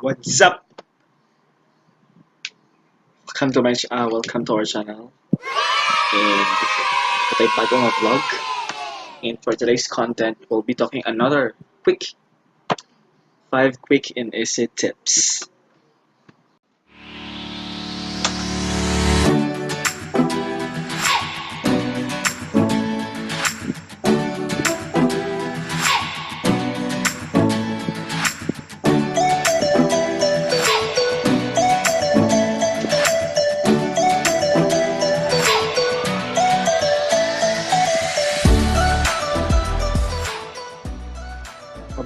What's up? Welcome to our channel. And ito'y bagong vlog. And for today's content, we'll be talking another quick 5 quick and easy tips.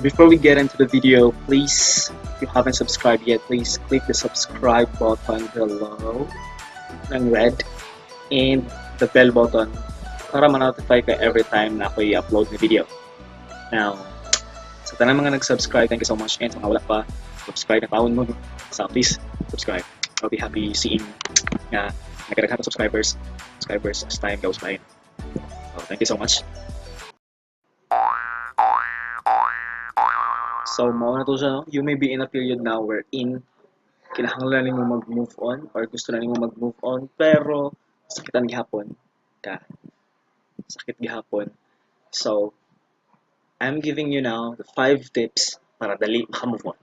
Before we get into the video, please, if you haven't subscribed yet, please click the subscribe button below ng red and the bell button para ma-notify ka every time na ako i-upload na video. Now, sa tanang mga nag-subscribe, thank you so much. And sa mga wala pa, subscribe na taon mo. So please, subscribe. I'll be happy seeing na nagkadaghan ng subscribers as time goes by. So, thank you so much. So, mao na to siya, no? You may be in a period now wherein kinahanglan nimo mag-move on or gusto na nimo mag-move on, pero sakitan gihapon ka. Sakit gihapon. So, I'm giving you now the 5 tips para dali maka-move on.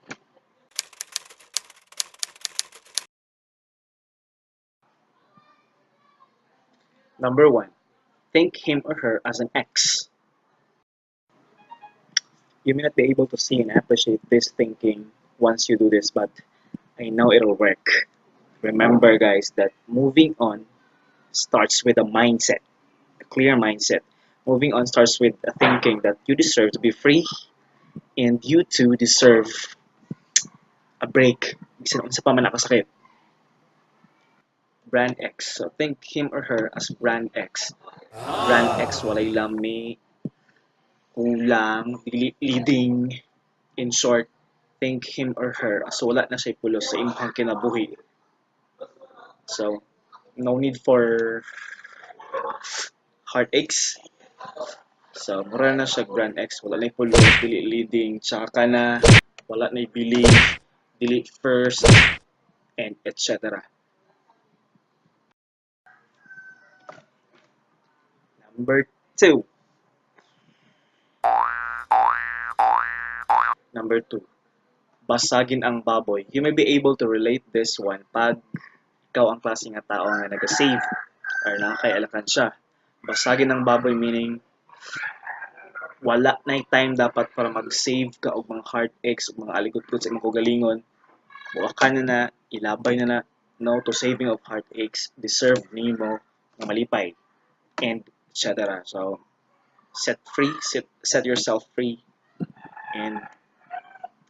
Number 1, think him or her as an ex. You may not be able to see and appreciate this thinking once you do this, but I know it'll work. Remember, guys, that moving on starts with a mindset, a clear mindset. Moving on starts with a thinking that you deserve to be free and you too deserve a break. Bisan unsa pa man nakasakit. Brand X. So think him or her as Brand X. Brand X, walay lami, kulang, dili leading. In short, think him or her as wala na siya'y pulos sa imong kinabuhi. So, no need for heartaches. So, mura na siya Brand X, wala na'y pulos, dili leading, tsaka ka na, wala na'y belief, dili first, and et cetera. Number 2. Number 2, basagin ang baboy. You may be able to relate this one pag ikaw ang klase nga tao nga nag-save or nakakaialakan siya. Basagin ang baboy meaning wala na time dapat para mag-save ka og mga heartaches og mga aligot-got sa imong kaugalingon. Buwa ka na na, ilabay na na, no to saving of heartaches, deserve nimo nga malipay, and et cetera. So, set free, set yourself free, and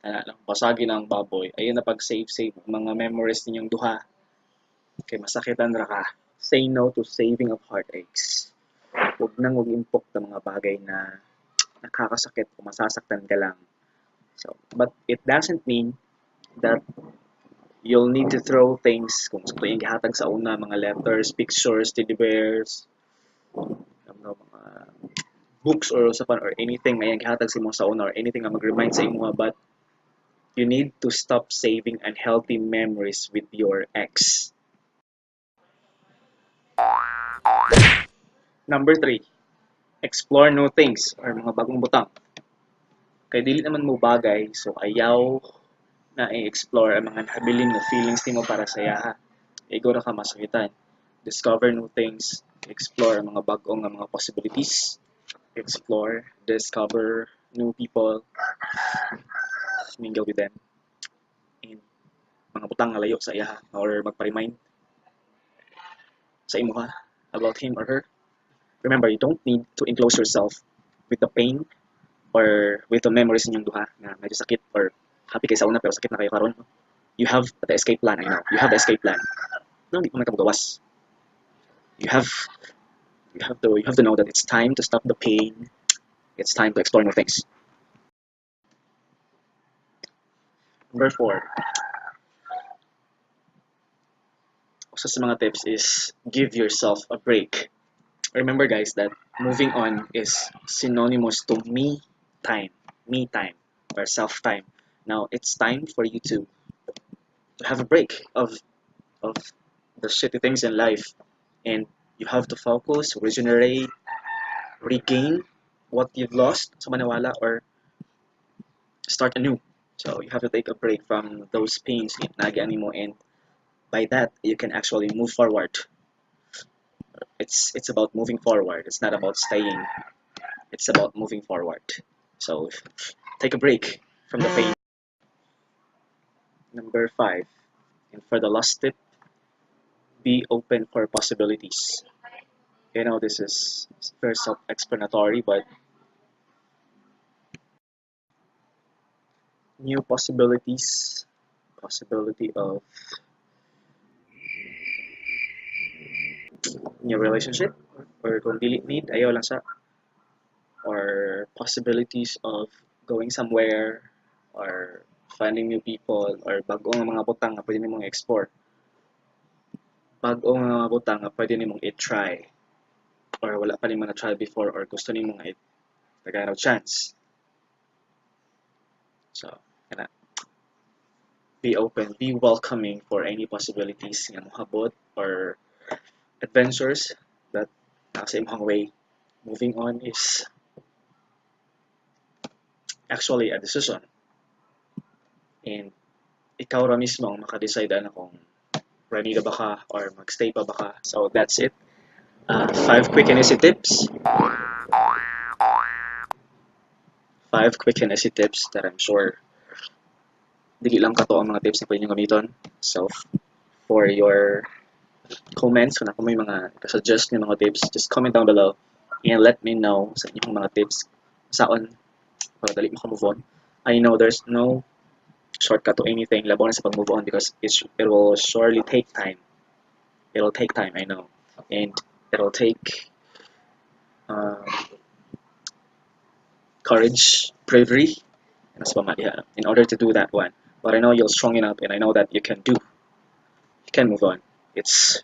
ana lang, basagin ang baboy. Ayun na pag-save-save mga memories ninyong duha. Kay masakitan ra ka. Say no to saving of heartaches. Huwag nang huwag impok na mga bagay na nakakasakit o masasaktan ka lang. So, but it doesn't mean that you'll need to throw things kung sa iyong gihatag sa una, mga letters, pictures, teddy bears, ano, mga books or usapan or anything na iyang gihatag sa imo sa una or anything nga mag-remind sa imo, but you need to stop saving unhealthy memories with your ex. Number 3, explore new things or mga bagong butang. Kay dili naman mo bagay, so ayaw na i-explore ang mga nahabilin nga feelings nimo para sa iyaha. Igo ra ka masakitan. Discover new things, explore ang mga bag-o nga mga possibilities, explore, discover new people, mingle with them, and mga butang nga layo sa iyaha or magpa-remind sa imuha about him or her. Remember, you don't need to enclose yourself with the pain or with the memories ninyong duha na medyo sakit or happy kay sa una pero sakit na kayo karon. You have the escape plan, I know. You have the escape plan. No, di pa man ka mogawas. You have to know that it's time to stop the pain. It's time to explore new things. Number 4. Usa sa mga tips is give yourself a break. Remember, guys, that moving on is synonymous to me time, me time or self time. Now it's time for you to to have a break of the shitty things in life, and you have to focus, regenerate, regain what you've lost sa manawala or start anew. So you have to take a break from those pains na mo, and by that you can actually move forward. It's about moving forward. It's not about staying. It's about moving forward. So take a break from the pain. Number five, and for the last tip, be open for possibilities. You know, this is very self-explanatory, but new possibilities, possibility of new relationship, or kung dili need, ayaw lang sa, or possibilities of going somewhere, or finding new people, or bag-o nga mga butang nga pwede nimong i-explore, bag-o nga mga butang nga pwede nimong i-try, or wala pa nimo na-try before, or gusto nimo nga i-tagaan og chance. So, kana, be open, be welcoming for any possibilities nga mohabot or adventures that nasa imong way. Moving on is actually a decision, and ikaw ra mismo ang maka-decide ana kung ready na ba ka or magstay pa ba ka. So that's it. 5 quick and easy tips. 5 quick and easy tips that I'm sure dili lang kato ang mga tips na pwede nyo gamiton. So for your comments, kung ako may mga suggest ng mga tips, just comment down below and let me know sa inyong mga tips saon para dali mo move on. I know there's no shortcut to anything, labaw na sa pag-move on, because it will surely take time. It'll take time, I know. And it'll take courage, bravery, and in order to do that one. But I know you're strong enough, and I know that you can do. You can move on. It's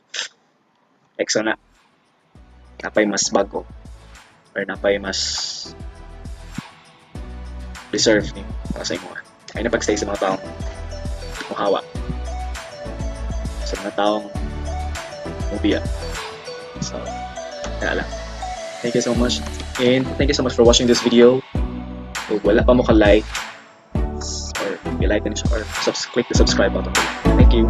exo na. Napay mas bago or napay mas deserve ni para sa imo. Ay na pag-stay sa mga taong muhawa, sa mga taong mubiya. So, kaya lang. Thank you so much. And thank you so much for watching this video. Kung wala pa mo ka-like, or i-like na siya, or click the subscribe button. Thank you.